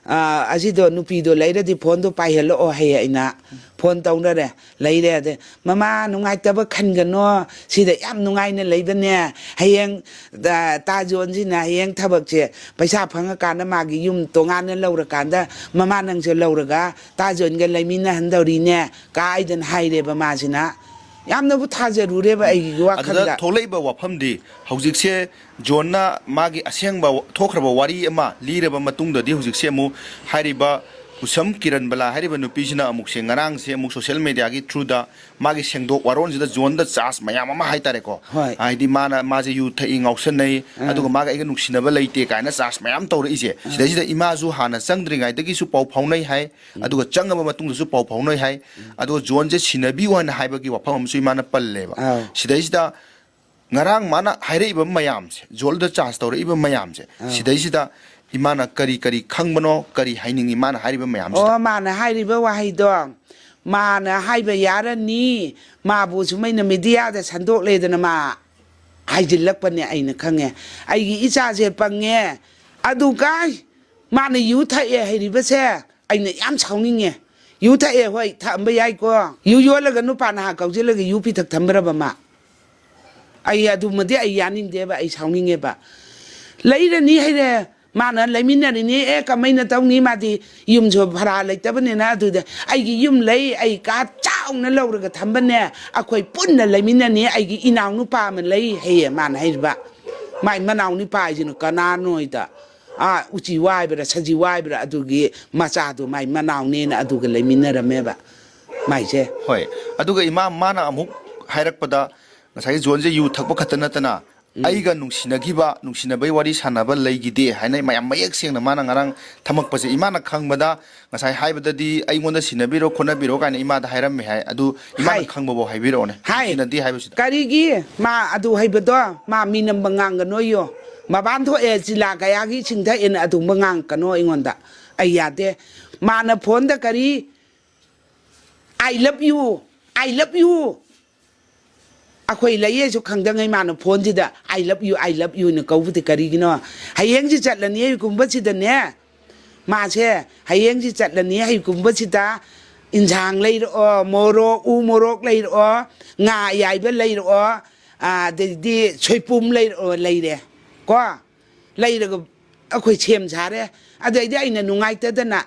ꯑ, ꯑꯁꯤꯗꯣ ꯅꯨꯄꯤꯗꯣ ꯂꯩꯔꯗꯤ ꯐꯣꯟꯗꯣ ꯄꯥꯏꯍꯜꯂꯛꯑꯣ" ꯍꯥꯏꯌꯦ꯫ ꯑꯩꯅ ꯐꯣꯟ ꯇꯧꯅꯔꯦ, ꯂꯩꯔꯦ꯫ ꯑꯗꯩ, "ꯃꯃꯥ, ꯅꯨꯡꯉꯥꯏꯇꯕ ꯈꯟꯒꯅꯣ, ꯁꯤꯗ ꯌꯥꯝ ꯅꯨꯡꯉꯥꯏꯅ ꯂꯩꯕꯅꯦ꯫ ꯍꯌꯦꯡ, ꯑ, ꯇꯥ ꯖꯣꯟꯁꯤꯅ ꯍꯌꯦꯡ ꯊꯕꯛꯁꯦ, ꯄꯩꯁꯥ ꯐꯪꯉꯀꯥꯟꯗ ꯃꯥꯒꯤ ꯌꯨꯝ ꯇꯣꯉꯥꯟꯅ ꯂꯧꯔꯀꯥꯟꯗ ꯃꯃꯥ ꯅꯪꯁꯨ ꯂꯧꯔꯒ ꯇꯥ ꯖꯣꯟꯒ ꯂꯩꯃꯤꯟꯅꯍꯟꯗꯧꯔꯤꯅꯦ" ꯀꯥꯏꯗꯅ ꯍꯥꯏꯔꯦꯕ ꯃꯥꯁꯤꯅ꯫ ꯌꯥꯝꯅꯕꯨ ꯊꯥꯖꯔꯨꯔꯦꯕ ꯑꯩꯒꯤ ꯑꯗꯨꯗ ꯋꯥꯈꯜꯗ꯫ ꯊꯣꯛꯂꯛꯏꯕ ꯋꯥꯐꯝꯗꯤ ꯍꯧꯖꯤꯛꯁꯦ ꯖꯣꯟꯅ ꯃꯥꯒꯤ ꯑꯁꯦꯡꯕ ꯊꯣꯛꯈ꯭ꯔꯕ ꯋꯥꯔꯤ ꯑꯃ ꯂꯤꯔꯕ ꯃꯇꯨꯡꯗꯗꯤ, ꯍꯧꯖꯤꯛꯁꯦ ꯑꯃꯨꯛ ꯍꯥꯏꯔꯤꯕ ꯀꯨꯁꯝ ꯀꯤꯔꯟꯕꯂꯥ ꯍꯥꯏꯔꯤꯕ ꯅꯨꯄꯤꯁꯤꯅ ꯑꯃꯨꯛꯁꯦ ꯉꯔꯥꯡꯁꯦ ꯑꯃꯨꯛ ꯁꯣꯁꯦꯜ ꯃꯦꯗꯤꯌꯥꯒꯤ ꯊ꯭ꯔꯨꯗ ꯃꯥꯒꯤ ꯁꯦꯡꯗꯣꯛ ꯋꯥꯔꯣꯟꯁꯤꯗ ꯖꯣꯟꯗ ꯆꯥꯔꯖ ꯃꯌꯥꯝ ꯑꯃ ꯍꯥꯏꯇꯥꯔꯦꯀꯣ꯫ ꯍꯣꯏ꯫ ꯍꯥꯏꯗꯤ ꯃꯥꯅ, ꯃꯥꯁꯦ ꯌꯨ ꯊꯛꯏ, ꯉꯥꯎꯁꯟꯅꯩ, ꯑꯥ꯫ ꯑꯗꯨꯒ ꯃꯥꯒ ꯑꯩꯒ ꯅꯨꯡꯁꯤꯅꯕ ꯂꯩꯇꯦ ꯀꯥꯏꯅ ꯆꯥꯔꯖ ꯃꯌꯥꯝ ꯇꯧꯔꯛꯏꯁꯦ꯫ ꯑꯥ꯫ ꯁꯤꯗꯩꯁꯤꯗ ꯏꯃꯥꯁꯨ ꯍꯥꯟꯅ ꯆꯪꯗ꯭ꯔꯤꯉꯩꯗꯒꯤꯁꯨ ꯄꯥꯎ ꯐꯥꯎꯅꯩ ꯍꯥꯏ꯫ ꯎꯝ꯫ ꯑꯗꯨꯒ ꯆꯪꯉꯕ ꯃꯇꯨꯡꯗꯁꯨ ꯄꯥꯎ ꯐꯥꯎꯅꯩ ꯍꯥꯏ꯫ ꯎꯝ꯫ ꯑꯗꯨꯒ ꯖꯣꯟꯁꯦ ꯁꯤꯟꯅꯕꯤꯌꯨ ꯍꯥꯏꯅ ꯍꯥꯏꯕꯒꯤ ꯋꯥꯐꯝ ꯑꯃꯁꯨ ꯏꯃꯥꯅ ꯄꯜꯂꯦꯕ꯫ ꯑꯥ꯫ ꯁꯤꯗꯩꯁꯤꯗ ꯉꯔꯥꯡ ꯃꯥꯅ ꯍꯥꯏꯔꯛꯏꯕ ꯃꯌꯥꯝꯁꯦ, ꯖꯣꯜꯗ ꯆꯥꯔꯖ ꯇꯧꯔꯛꯏꯕ ꯃꯌꯥꯝꯁꯦ, ꯑꯥ꯫ ꯁꯤꯗꯩꯁꯤꯗ ꯏꯃꯥꯅ ꯀꯔꯤ ꯀꯔꯤ ꯈꯪꯕꯅꯣ, ꯀꯔꯤ ꯍꯥꯏꯅꯤꯡꯉꯤ ꯃꯥꯅ ꯍꯥꯏꯔꯤꯕ ꯃꯌꯥꯝꯁꯤꯗ? ꯑꯣ, ꯃꯥꯅ ꯍꯥꯏꯔꯤꯕ ꯋꯥꯍꯩꯗꯣ, ꯃꯥꯅ ꯍꯥꯏꯕ ꯌꯥꯔꯅꯤ, ꯃꯥꯕꯨ ꯁꯨꯃꯥꯏꯅ ꯃꯤꯗꯤꯌꯥꯗ ꯁꯟꯗꯣꯛꯂꯦꯗꯅ ꯃꯥ ꯍꯥꯏꯖꯤꯜꯂꯛꯄꯅꯦ, ꯑꯩꯅ ꯈꯪꯉꯦ꯫ ꯑꯩꯒꯤ ꯏꯆꯥꯁꯦ ꯄꯪꯉꯦ, ꯑꯗꯨ ꯀꯥꯏ, ꯃꯥꯅ ꯌꯨ ꯊꯛꯑꯦ ꯍꯩꯔꯤꯕꯁꯦ, ꯑꯩꯅ ꯌꯥꯝ ꯁꯥꯎꯅꯤꯡꯉꯦ꯫ ꯌꯨ ꯊꯛꯑꯦ, ꯍꯣꯏ, ꯊꯛꯑꯝꯕ ꯌꯥꯏꯀꯣ꯫ ꯌꯨ ꯌꯣꯜꯂꯒ ꯅꯨꯄꯥ ꯅꯍꯥ ꯀꯧꯁꯤꯜꯂꯒ ꯌꯨ ꯄꯤꯊꯛ ꯊꯝꯕ꯭ꯔꯕ ꯃꯥ? ꯑꯩ ꯑꯗꯨꯃꯗꯤ ꯑꯩ ꯌꯥꯅꯤꯡꯗꯦꯕ, ꯑꯩ ꯁꯥꯎꯅꯤꯡꯉꯦꯕ꯫ ꯂꯩꯔꯅꯤ ꯍꯩꯔꯦ, ꯃꯥꯅ ꯂꯩꯃꯤꯟꯅꯔꯤꯅꯤ, ꯑꯦ, ꯀꯃꯥꯏꯅ ꯇꯧꯅꯤ? ꯃꯥꯗꯤ ꯌꯨꯝꯁꯨ ꯚꯔꯥ ꯂꯩꯇꯕꯅꯤꯅ꯫ ꯑꯗꯨꯗ ꯑꯩꯒꯤ ꯌꯨꯝ ꯂꯩ, ꯑꯩ ꯀꯥ ꯆꯥꯎꯅ ꯂꯧꯔꯒ ꯊꯝꯕꯅꯦ, ꯑꯩꯈꯣꯏ ꯄꯨꯟꯅ ꯂꯩꯃꯤꯟꯅꯅꯤ, ꯑꯩꯒꯤ ꯏꯅꯥꯎ ꯅꯨꯄꯥ ꯑꯃ ꯂꯩ ꯍꯩꯌꯦ ꯃꯥꯅ ꯍꯩꯔꯤꯕ꯫ ꯃꯥꯏ ꯃꯅꯥꯎ ꯅꯨꯄꯥ ꯍꯥꯏꯁꯤꯅ ꯀꯅꯥꯅꯣ ꯍꯥꯏꯗ? ꯑꯥ, ꯎꯆꯤ ꯋꯥꯏꯕ꯭ꯔꯥ, ꯁꯖꯤ ꯋꯥꯏꯕ꯭ꯔꯥ, ꯑꯗꯨꯒꯤ ꯃꯆꯥꯗꯣ ꯃꯥꯏ ꯃꯅꯥꯎꯅꯦꯅ ꯑꯗꯨꯒ ꯂꯩꯃꯤꯟꯅꯔꯝꯃꯦꯕ ꯃꯥꯏꯁꯦ꯫ ꯍꯣꯏ꯫ ꯑꯗꯨꯒ ꯏꯃꯥ, ꯃꯥꯅ ꯑꯃꯨꯛ ꯍꯥꯏꯔꯛꯄꯗ, ꯉꯁꯥꯏꯒꯤ ꯖꯣꯟꯁꯦ ꯌꯨ ꯊꯛꯄ ꯈꯛꯇ ꯅꯠꯇꯅ, ꯎꯝ꯫ ꯑꯩꯒ ꯅꯨꯡꯁꯤꯅꯈꯤꯕ, ꯅꯨꯡꯁꯤꯅꯕꯩ ꯋꯥꯔꯤ ꯁꯥꯟꯅꯕ ꯂꯩꯈꯤꯗꯦ ꯍꯥꯏꯅ ꯃꯌꯥꯝ ꯃꯌꯦꯛ ꯁꯦꯡꯅ ꯃꯥꯅ ꯉꯔꯥꯡ ꯊꯝꯃꯛꯄꯁꯦ, ꯏꯃꯥꯅ ꯈꯪꯕꯗ, ꯉꯁꯥꯏ ꯍꯥꯏꯕꯗꯗꯤ, "ꯑꯩꯉꯣꯟꯗ ꯁꯤꯟꯅꯕꯤꯔꯣ ꯈꯣꯠꯅꯕꯤꯔꯣ" ꯀꯥꯏꯅ ꯏꯃꯥꯗ ꯍꯥꯏꯔꯝꯃꯦ ꯍꯥꯏ꯫ ꯑꯗꯨ ꯏꯃꯥꯅ ꯍꯥꯏ꯫ ꯈꯪꯕꯐꯥꯎ ꯍꯥꯏꯕꯤꯔꯛꯑꯣꯅꯦ꯫ ꯍꯥꯏ꯫ ꯁꯤꯟꯅꯗꯦ ꯍꯥꯏꯕꯁꯤꯗ꯫ ꯀꯔꯤꯒꯤ ꯃꯥ ꯑꯗꯨ ꯍꯩꯕꯗꯣ? ꯃꯥ ꯃꯤꯅꯝꯕ ꯉꯥꯡꯒꯅꯣꯌꯣ꯫ ꯃꯄꯥꯟ ꯊꯣꯛꯑꯦ, ꯖꯤꯂꯥ ꯀꯌꯥꯒꯤ ꯏꯁꯤꯡ ꯊꯛꯑꯦꯅ ꯑꯗꯨꯒꯨꯝꯕ ꯉꯥꯡꯉꯛꯀꯅꯣ ꯑꯩꯉꯣꯟꯗ꯫ ꯑꯩ ꯌꯥꯗꯦ꯫ ꯃꯥꯅ ꯐꯣꯟꯗ ꯀꯔꯤ "I love you, I love you"? ꯑꯩꯈꯣꯏ ꯂꯩꯌꯦꯁꯨ ꯈꯪꯗꯉꯩ ꯃꯥꯅ ꯐꯣꯟꯁꯤꯗ "I love you, I love you" ꯅ ꯀꯧꯕꯗꯤ ꯀꯔꯤꯒꯤꯅꯣ? ꯍꯌꯦꯡꯁꯤ ꯆꯠꯂꯅꯤ ꯍꯩꯒꯨꯝꯕꯁꯤꯗꯅꯦ, ꯃꯥꯁꯦ ꯍꯌꯦꯡꯁꯤ ꯆꯠꯂꯅꯤ ꯍꯩꯒꯨꯝꯕꯁꯤꯗ ꯏꯟꯁꯥꯡ ꯂꯩꯔꯛꯑꯣ, ꯃꯣꯔꯣꯛ, ꯎ ꯃꯣꯔꯣꯛ ꯂꯩꯔꯛꯑꯣ, ꯉꯥ ꯑꯌꯥꯏꯕ ꯂꯩꯔꯛꯑꯣ, ꯑꯗꯩꯗꯤ ꯁꯣꯏꯄꯨꯝ ꯂꯩꯔꯛꯑꯣ, ꯂꯩꯔꯦ ꯀꯣ꯫ ꯂꯩꯔꯒ ꯑꯩꯈꯣꯏ ꯁꯦꯝ ꯁꯥꯔꯦ꯫ ꯑꯗꯩꯗꯤ ꯑꯩꯅ ꯅꯨꯡꯉꯥꯏꯇꯗꯅ,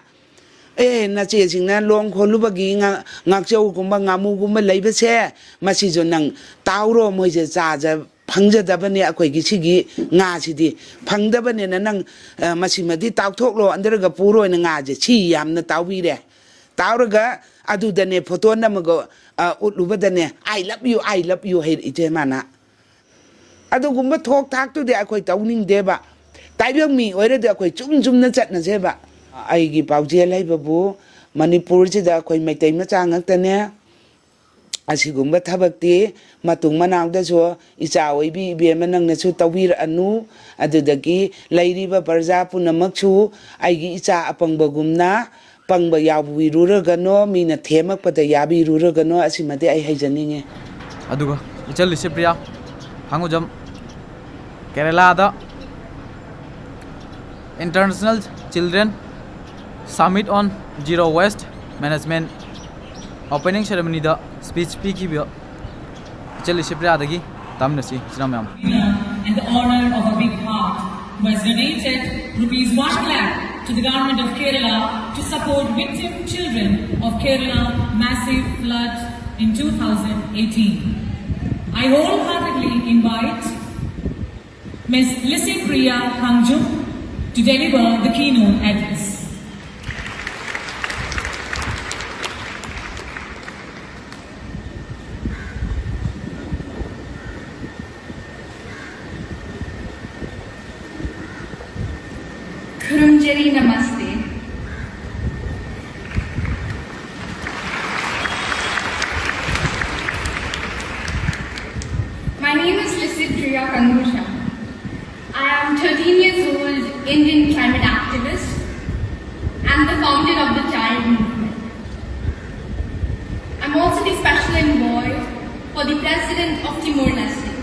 "ꯑꯦ, ꯅꯆꯦꯁꯤꯡꯅ ꯂꯣꯡ ꯈꯣꯜꯂꯨꯕꯒꯤ ꯉꯥ-, ꯉꯥꯛꯆꯧꯒꯨꯝꯕ ꯉꯥꯃꯨꯒꯨꯝꯕ ꯂꯩꯕꯁꯦ, ꯃꯁꯤꯁꯨ ꯅꯪ ꯇꯥꯎꯔꯣ, ꯃꯣꯏꯁꯦ ꯆꯥꯖ ꯐꯪꯖꯗꯕꯅꯦ ꯑꯩꯈꯣꯏꯒꯤ ꯁꯤꯒꯤ ꯉꯥꯁꯤꯗꯤ꯫ ꯐꯪꯗꯕꯅꯤꯅ ꯅꯪ, ꯑ, ꯃꯁꯤꯃꯗꯤ ꯇꯥꯎꯊꯣꯛꯂꯣ, ꯑꯟꯗꯔꯒ ꯄꯨꯔꯣꯅ" ꯉꯥꯁꯦ ꯁꯤ ꯌꯥꯝꯅ ꯇꯥꯎꯕꯤꯔꯦ꯫ ꯇꯥꯎꯔꯒ ꯑꯗꯨꯗꯅꯦ ꯐꯣꯇꯣ ꯅꯝꯃꯒ, ꯑ, ꯎꯠꯂꯨꯕꯗꯅꯦ, "I love you, I love you" ꯍꯩꯔꯛꯏꯁꯦ ꯃꯥꯅ꯫ ꯑꯗꯨꯒꯨꯝꯕ ꯊꯣꯛ ꯊꯥꯛꯇꯨꯗꯤ ꯑꯩꯈꯣꯏ ꯇꯧꯅꯤꯡꯗꯦꯕ꯫ ꯇꯥꯏꯕꯪ ꯃꯤ ꯑꯣꯏꯔꯗꯤ ꯑꯩꯈꯣꯏ ꯆꯨꯝ ꯆꯨꯝꯅ ꯆꯠꯅꯁꯦꯕ꯫ ꯑꯩꯒꯤ ꯄꯥꯎꯖꯦꯜ ꯍꯥꯏꯕꯕꯨ ꯃꯅꯤꯄꯨꯔꯁꯤꯗ ꯑꯩꯈꯣꯏ ꯃꯩꯇꯩ ꯃꯆꯥ ꯉꯥꯛꯇꯅꯦ꯫ ꯑꯁꯤꯒꯨꯝꯕ ꯊꯕꯛꯇꯤ ꯃꯇꯨꯡ ꯃꯅꯥꯎꯗꯁꯨ ꯏꯆꯥ ꯑꯣꯏꯕꯤ ꯏꯕꯦꯝꯃ ꯅꯪꯅꯁꯨ ꯇꯧꯕꯤꯔꯛꯑꯅꯨ꯫ ꯑꯗꯨꯗꯒꯤ ꯂꯩꯔꯤꯕ ꯄ꯭ꯔꯖꯥ ꯄꯨꯝꯅꯃꯛꯁꯨ ꯑꯩꯒꯤ ꯏꯆꯥ ꯑꯄꯪꯕꯒꯨꯝꯅ ꯄꯪꯕ ꯌꯥꯎꯕꯤꯔꯨꯔꯒꯅꯣ, ꯃꯤꯅ ꯊꯦꯝꯃꯛꯄꯗ ꯌꯥꯕꯤꯔꯨꯔꯒꯅꯣ, ꯑꯁꯤꯃꯗꯤ ꯑꯩ ꯍꯥꯏꯖꯅꯤꯡꯉꯤ꯫ ꯑꯗꯨꯒ ꯏꯆꯜ Licypriya ꯊꯥꯡꯒꯣꯖꯝ, ꯀꯦꯔꯦꯂꯥꯗ International Children Summit on Zero Waste Management opening ceremony the speech ꯄꯤꯈꯤꯕ ꯏꯆꯦ ꯂꯤꯁꯤꯄ꯭ꯔꯤꯌꯥꯗꯒꯤ ꯇꯥꯃꯤꯟꯅꯁꯤ, ꯏꯆꯤꯟ ꯏꯅꯥꯎ ꯃꯌꯥꯝ꯫ And the owner of a big heart, who has donated rupees one lakh to the government of Kerala to support victim children of Kerala massive flood in two thousand eighteen. I wholeheartedly invite Miss Lissy Priya Hangjum to deliver the keynote address. Khurumjeri namaste. My name is Lissy Priya Kangusha. I am thirteen years old, Indian climate activist, and the founder of the Child Movement. I'm also the special envoy for the president of Timor-Leste.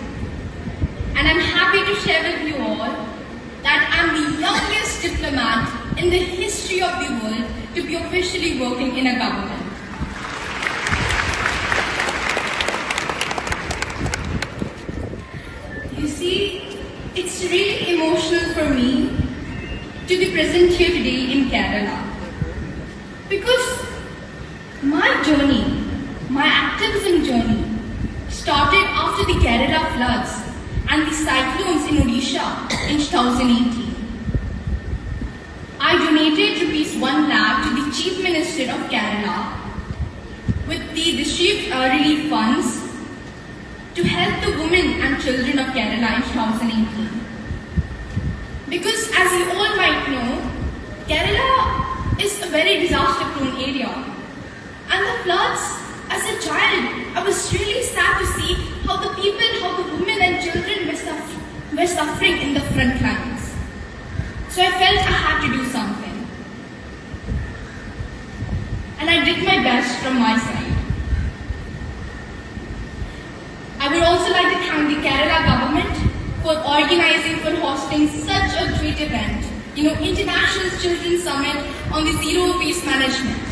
And I'm happy to share with you all that I'm the youngest diplomat in the history of the world to be officially working in a government. You see, it's really emotional for me to be present here today in Kerala because my journey, my activism journey, started after the Kerala floods and the cyclones in Odisha in two thousand eighteen. I donated rupees one lakh to the Chief Minister of Kerala with the district uh, relief funds to help the women and children of Kerala in two thousand eighteen. Because, as you all might know, Kerala is a very disaster prone area. And the floods, as a child, I was really sad to see how the people, how the women and children were, suff- were suffering in the front lines. So I felt I had to do something. And I did my best from my side. I would also like to thank the Kerala government for organizing, for hosting such a great event you know, International Children's Summit on the Zero Waste Management.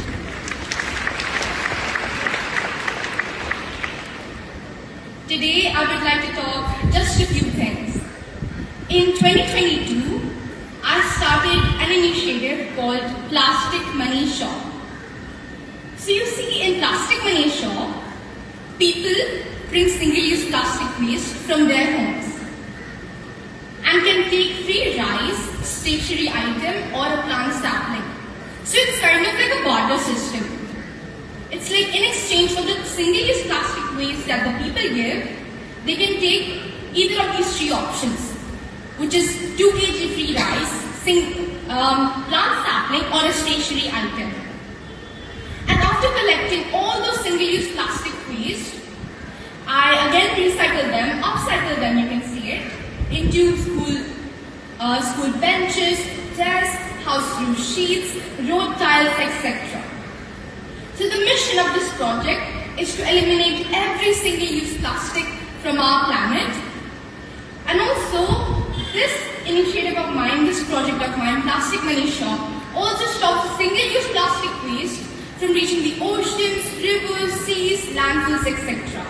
Today, I would like to talk just a few things. In twenty twenty-two, I started an initiative called Plastic Money Shop. So you see, in Plastic Money Shop, people bring single-use plastic waste from their homes and can take free rice, stationery item, or a plant sapling. So it's kind of like a barter system. It's like, in exchange for the single-use plastic waste that the people give, they can take either of these three options, which is two K G free rice, sing, um, plant sapling, or a stationery item. And after collecting all those single-use plastic waste, I again recycle them, upcycle them, you can see it, into school, uh, school benches, desks, house roof sheets, road tiles, et cetera. So the mission of this project is to eliminate every single-use plastic from our planet. And also, this initiative of mine, this project of mine, Plastic Money Shop, also stops single-use plastic waste from reaching the oceans, rivers, seas, landfills, et cetera.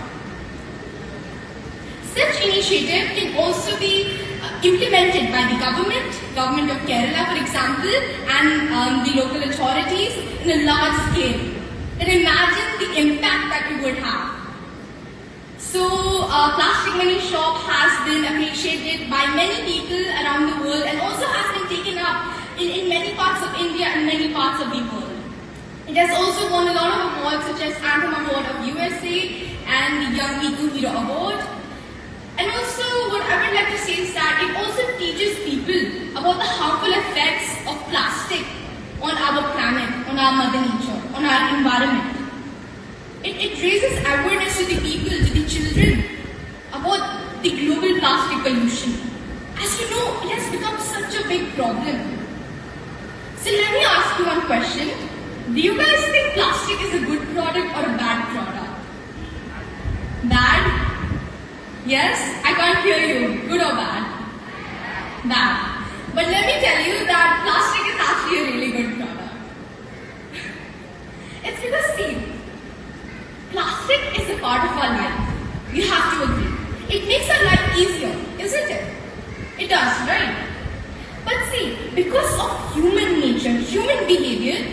Such initiative can also be uh, implemented by the government, government of Kerala, for example, and um, the local authorities in a large scale. Then imagine the impact that we would have. So, uh, Plastic Money Shop has been appreciated by many people around the world and also has been taken up in, in many parts of India and many parts of the world. It has also won a lot of awards such as Anthem Award of U S A and the Young Eco Hero Award. And also, what I would like to say is that it also teaches people about the harmful effects of plastic on our planet, on our mother nature, on our environment. It, it raises awareness to the people, to the children, about the global plastic pollution. As you know, it has become such a big problem. So let me ask you one question. Do you guys think plastic is a good product or a bad product? Bad? Yes? I can't hear you. Good or bad? Bad. But let me tell you that plastic is actually a really good product. It's because, see, plastic is a part of our life. You have to agree. It makes our life easier, isn't it? It does, right? But see, because of human nature, human behavior,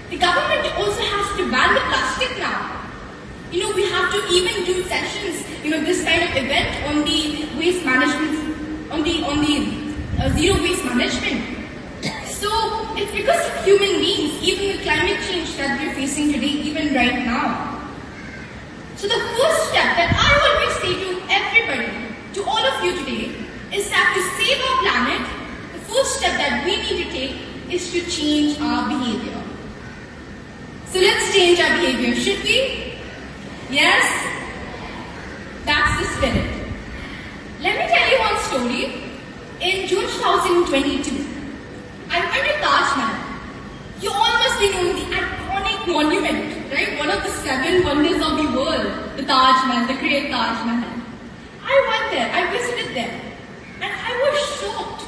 the government also has to ban the plastic now. You know, we have to even do sessions, you know, this kind of event on the waste management, on the on the uh, zero waste management. So it's because of human beings, even the climate change that we're facing today, even right now. So the first step that I always say to everybody, to all of you today, is that to save our planet, the first step that we need to take is to change our behavior. So let's change our behavior, should we? Yes? That's the spirit. Let me tell you one story. In June two thousand twenty-two, I went to Taj Mahal. You all must be knowing the iconic monument, right? One of the seven wonders of the world, the Taj Mahal, the great Taj Mahal. I went there, I visited there, and I was shocked.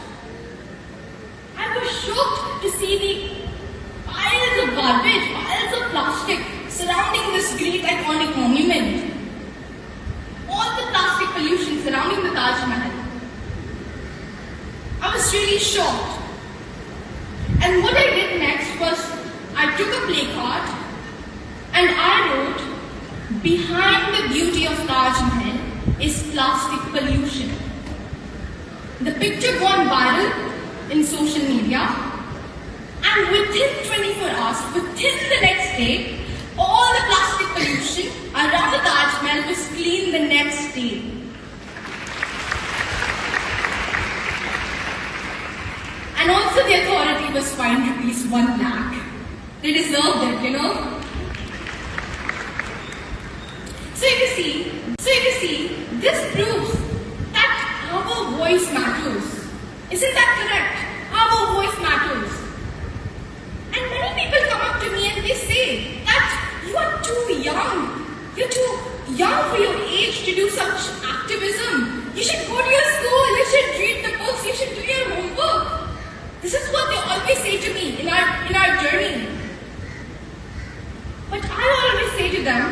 I was shocked to see the piles of garbage, piles of plastic surrounding this great iconic monument. All the plastic pollution surrounding the Taj Mahal. I was really shocked. And what I did next was I took a placard and I wrote, "Behind the beauty of Taj Mahal is plastic pollution." The picture gone viral in social media, and within twenty-four hours, within the next day, all the plastic pollution around the Taj Mahal was clean the next day. And also the authority was fined rupees one lakh. They deserved it, you know. So you see, so you see, this proves that our voice matters. Isn't that correct? Our voice matters. And many people come up to me and they say that you are too young. You're too young for your age to do such activism. You should go to your school, you should read the books, you should do your homework. say to me in our, in our journey. But I always say to them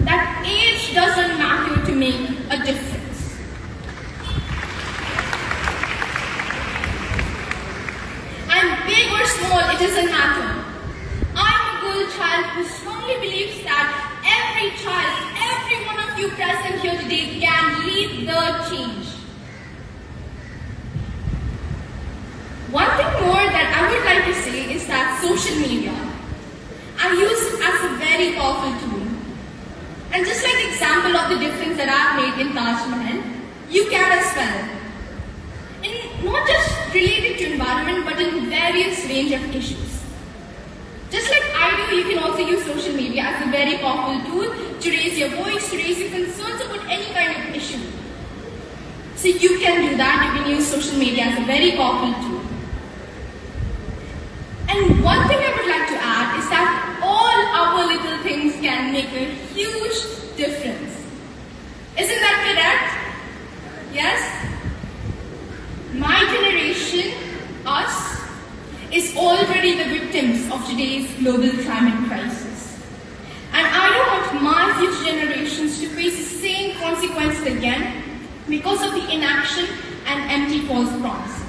that age doesn't matter to make a difference. I'm big or small, it doesn't matter. I'm a girl child who strongly believes that every child, every one of you present here today can lead the change. One thing more that I would like to say is that social media, I use it as a very powerful tool. And just like the example of the difference that I've made in Taj Mahal, you can as well. In not just related to environment, but in various range of issues. Just like I do, you can also use social media as a very powerful tool to raise your voice, to raise your concerns about any kind of issue. So you can do that. You can use social media as a very powerful tool. And one thing I would like to add is that all our little things can make a huge difference. Isn't that correct? Yes? My generation, us, is already the victims of today's global climate crisis. And I don't want my future generations to face the same consequences again because of the inaction and empty false promises.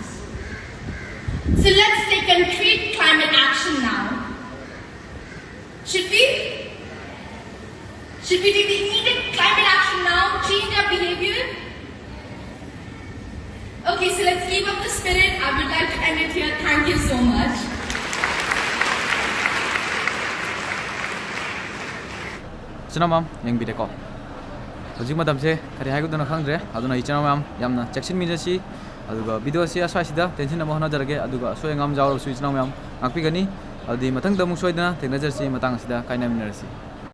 So let's take concrete climate action now. Should we? Should we take the immediate climate action now, change our behavior? Okay, so let's keep up the spirit. I would like to end it here. Thank you so much. ꯏꯆꯤꯟ ꯏꯅꯥꯎ ꯃꯌꯥꯝ ꯌꯦꯡꯕꯤꯔꯦꯀꯣ꯫ ꯍꯧꯖꯤꯛ ꯃꯇꯝꯁꯦ ꯀꯔꯤ ꯍꯥꯏꯒꯗꯣꯏꯅꯣ ꯈꯪꯗ꯭ꯔꯦ꯫ ꯑꯗꯨꯅ ꯏꯆꯤꯟ ꯏꯅꯥꯎ ꯃꯌꯥꯝ ꯌꯥꯝꯅ ꯆꯦꯛꯁꯤꯟꯃꯤꯟꯅꯁꯤ꯫ ꯑꯗꯨꯒ ꯚꯤꯗꯤꯑꯣꯁꯤ ꯑꯁ꯭ꯋꯥꯏꯁꯤꯗ ꯇꯦꯟꯁꯤꯟꯅꯕ ꯍꯣꯠꯅꯖꯔꯒꯦ꯫ ꯑꯗꯨꯒ ꯑꯁꯣꯏ ꯑꯉꯥꯝ ꯌꯥꯎꯔꯕꯁꯨ ꯏꯆꯤꯟ ꯏꯅꯥꯎ ꯃꯌꯥꯝ ꯉꯥꯛꯄꯤꯒꯅꯤ꯫ ꯑꯗꯨꯗꯤ ꯃꯊꯪꯗ ꯑꯃꯨꯛ ꯁꯣꯏꯗꯅ ꯊꯦꯡꯅꯖꯔꯁꯤ꯫ ꯃꯇꯥꯡ ꯑꯁꯤꯗ ꯀꯥꯏꯅꯃꯤꯟꯅꯔꯁꯤ꯫